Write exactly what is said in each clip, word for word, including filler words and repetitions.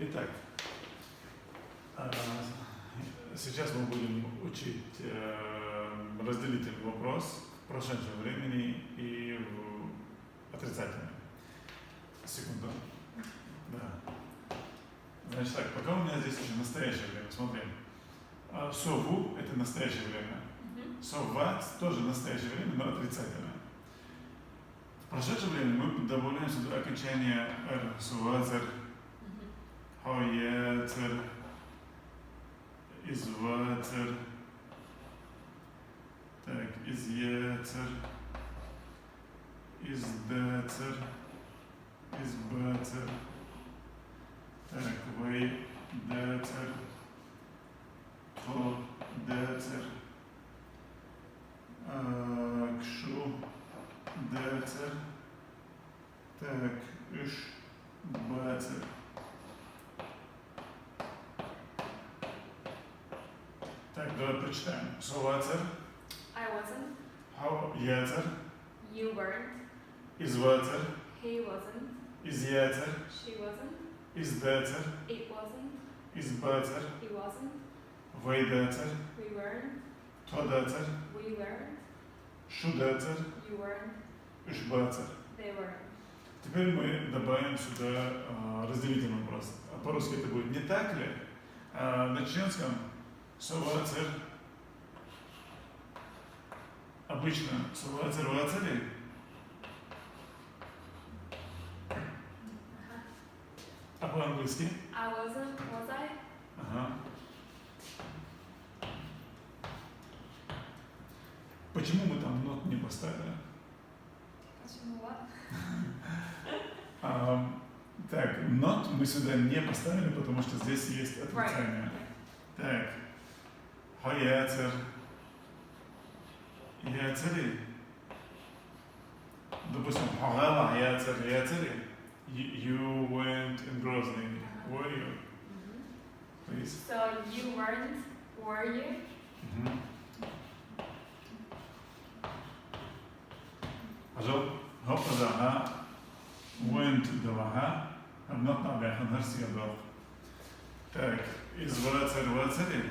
Итак, а, сейчас мы будем учить э, разделительный вопрос в прошедшем времени и в отрицательном. Секунду. Да. Значит так, пока у меня здесь еще настоящее время, смотри. А, Сову — это настоящее время. Мгм. Соввац — тоже настоящее время, но отрицательное. В прошедшее время мы добавляем сюда окончание эр. Совацер, Мгм. Хаяцер, Извацер, так, Изъяцер, Издацер, Избацер, так, Вайдацер, Тодацер, а, Кшудацер, так, Ишбацер. Так, давай прочитаем. Совацер, I wasn't. Хаяцер, You weren't. Извацер, He wasn't. Изъяцер, She wasn't. Издацер, It wasn't. Избацер, He wasn't. Вайдацер, We weren't. Тодацер, We weren't. Шудацер, You weren't. Ишбацер. They weren't. Теперь мы добавим сюда а, разделительный вопрос. А по-русски это будет «не так ли?». А на чеченском совацер, обычно совацер вацери, а по-английски? I wasn't, was I? Ага. Почему мы там not не поставили? Почему what? А, так, not мы сюда не поставили, потому что здесь есть отрицание. Так, Хаяцер, Яцери. Допустим, Хагала, Яцер, Яцери. You, you weren't in Grozny, were you? Please. So you weren't, were you? Мгм. Ажал, хоп, да, ха. Weren't да, ха. I'm not на бяхан, хар сия да. Так, Извацер, Вацери.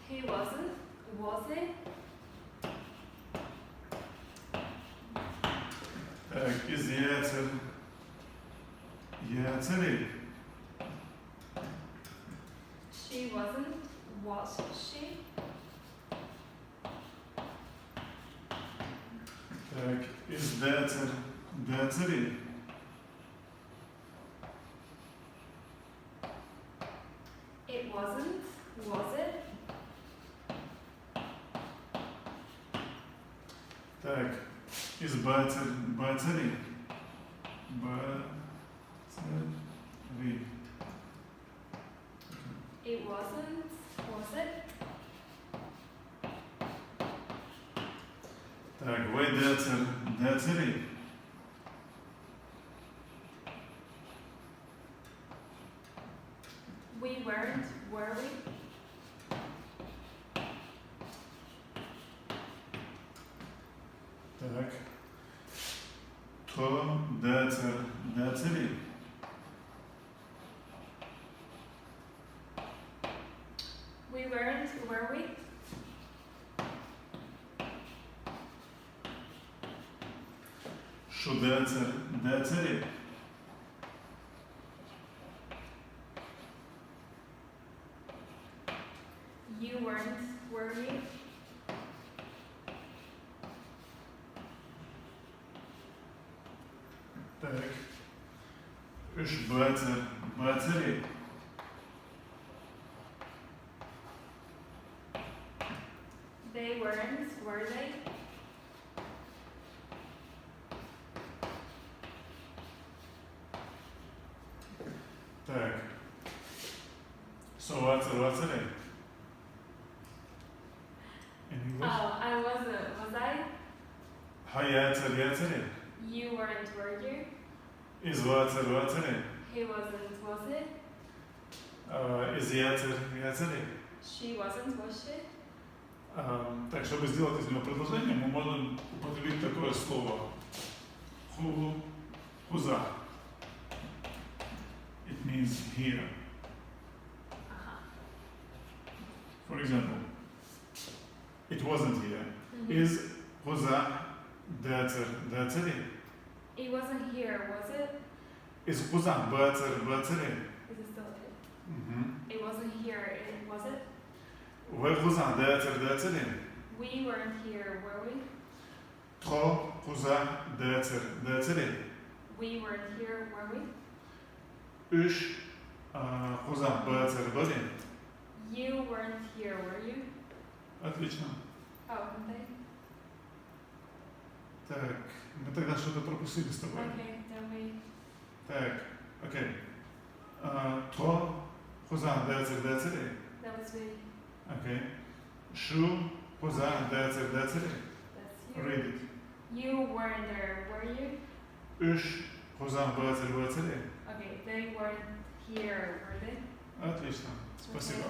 He wasn't, was he? Так, Изъяцер, Яцери. She wasn't, was she? Так, Издацер, Дацери. It wasn't, was it? Так, Избацер, Бацери. Бацери. It wasn't, was it? Так, Вайдацер, Дацери. We weren't, were we? Так. Тодацер, Дацери. We weren't, were we? Шудацер, Дацери. You weren't, were you? Так. Ишбацер, Бацери. They weren't, were they? Так. Совацер, Вацери. In English? Oh, I wasn't, was I? Хаяцер, Яцери. You weren't, were you? Извацер, Вацери. He wasn't, was he? А, Изъяцер, Яцери. She wasn't, was she? Эм, так, чтобы сделать из него предложение, мы можем употребить такое слово. Ху, хуза. It means here. Аха. For example, it wasn't here. Мгм. Из къуза дацар, дацари? It wasn't here, was it? Из къуза бацар, бацари? Is it still it? Мгм. It wasn't here, it, was it? Вай къуза дацар, дацари? We weren't here, were we? Тхо къуза дацар, дацари? We weren't here, were we? Уьш, а, къуза бацар, бари? You weren't here, were you? Отлично. Oh, okay. Так, мы тогда что-то пропустили с тобой. Okay, then we, Так, окей. А, тхо къуза дацар, дацари? That was me. Окей. Шу къуза дацар, дацари? That's you. Read it. You weren't there, were you? Уьш къуза бацар, бацари? Okay, they weren't here, were they? Отлично. Спасибо.